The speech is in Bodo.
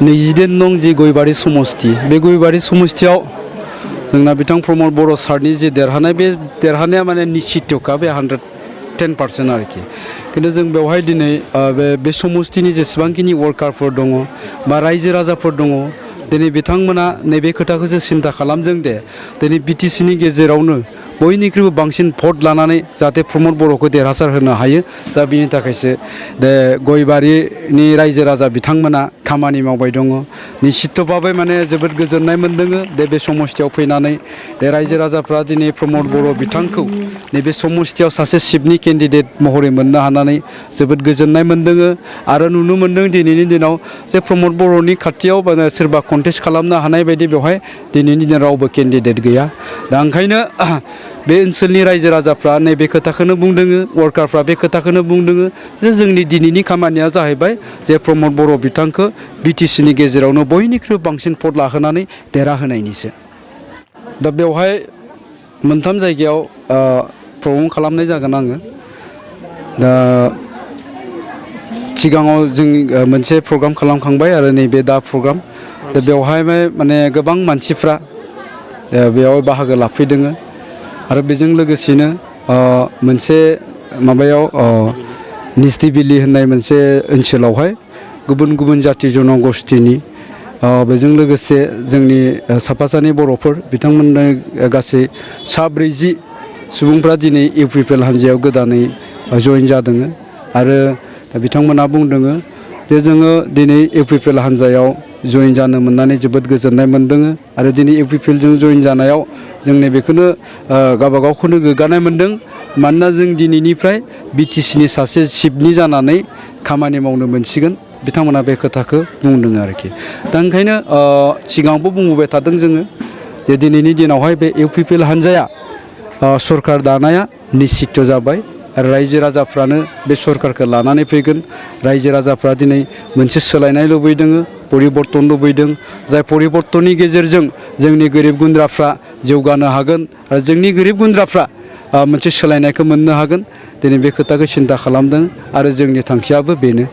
नैजिदाइन नं जि गयबारि समस्ति बे गयबारि समस्तियाव जोंना बिथां प्रमद बर' सारनि जे देरहानाय बे देरहानाया माने निश्चितखा बे 110% आरोखि किन्तु जों बेवहाय दिनै बे समस्तिनि जेसेबांखिनि वर्कारफोर दङ बा रायजो राजाफोर दङ दिनै बिथांमोना नैबे खोथाखौसो सिन्था खालामदों दे दिनै बिटिसिनि गेजेरावनो बयनिख्रुइबो बांसिन भट लानानै जाहाथे प्रमद बर'खौ देरहासार होनो हायो दा बिनि थाखायसो बे गयबारिनि रायजो राजा बिथांमोना खामानि मावबाय दङ निश्चितभाबै माने जोबोद गोजोननाय मोनदों दे बे समस्तियाव फैनानै बे रायजो राजाफ्रा दिनै प्रमद बर' बिथांखौ नैबे समस्तियाव सासे चिफनि केन्डिडेट महरै मोननो हानानै जोबोद गोजोननाय मोनदों आरो नुनो मोनदों दिनैनि दिनाव जे प्रमद बर'नि खाथियाव सोरबा कन्टेस्ट खालामनो हानाय बायदि बेवहाय दिनैनि दिनाव रावबो केन्डिडेट गैया दा ओंखायनो बे ओनसोलनि रायजो राजाफ्रा नैबे खोथाखौनो बुंदों वर्कारफ्रा बे खोथाखौनो बुंदों जे जोंनि दिनैनि खामानिया जाहैबाय जे प्रमद बर' बिथांखौ बिटिसिनि गेजेरावनो बयनिख्रुइ बांसिन भट लाहोनानै देरहाहोनायनिसो दा बेवहाय मोनथाम जायगायाव प्रग्राम खालामनाय जागोन आङो दा सिगाङाव जों मोनसे प्रग्राम खालामखांबाय आरो नैबे दा प्रग्राम दा बेवहाय माने गोबां मानसिफ्रा बेयाव बाहागो लाफैदों आरो बेजों लोगोसेनो मोनसे माबायाव निस्टिबिलि होननाय मोनसे ओनसोलावहाय गुबुन गुबुन जाति जनगोष्ठीनि बेजों लोगोसे जोंनि साफा सानै बर'फोर बिथांमोननो गासै 40 सुबुंफ्रा दिनै इउपिपिएल हान्जायाव गोदानै जइन जादों आरो बिथांमोना बुंदों जे जोङो दिनै इउपिपिएल हान्जायाव जइन जानो मोननानै जोबोद गोजोननाय मोनदों आरो दिनै इउपिपिएलजों जइन जानायाव जोंनि बेखौनो गावबागावखौनो गोग्गानाय मोनदों मानोना जों दिनैनिफ्राय बिटिसिनि सासे चिफनि जानानै खामानि मावनो मोनसिगोन बिथांमोना बे खोथाखौ बुंदों आरोखि दा ओंखायनो सिगाङावबो बुंबोबाय थादों जोङो जे दिनैनि दिनावहाय बे इउपिपिएल हान्जाया सरकार दानाया निश्चित जाबाय आरो रायजो राजाफ्रानो बे सरकारखौ लानानै फैगोन रायजो राजाफ्रा दिनै मोनसे सोलायनाय लुबैदों परिबर्तन लुबैदों जाय परिबर्तननि गेजेरजों जोंनि गोरिब गुन्द्राफ्रा जौगानो हागोन आरो जोंनि गोरिब गुन्द्राफ्रा मोनसे सोलायनायखौ मोननो हागोन दिनै बे खोथाखौ सिन्था खालामदों आरो जोंनि थांखियाबो बेनो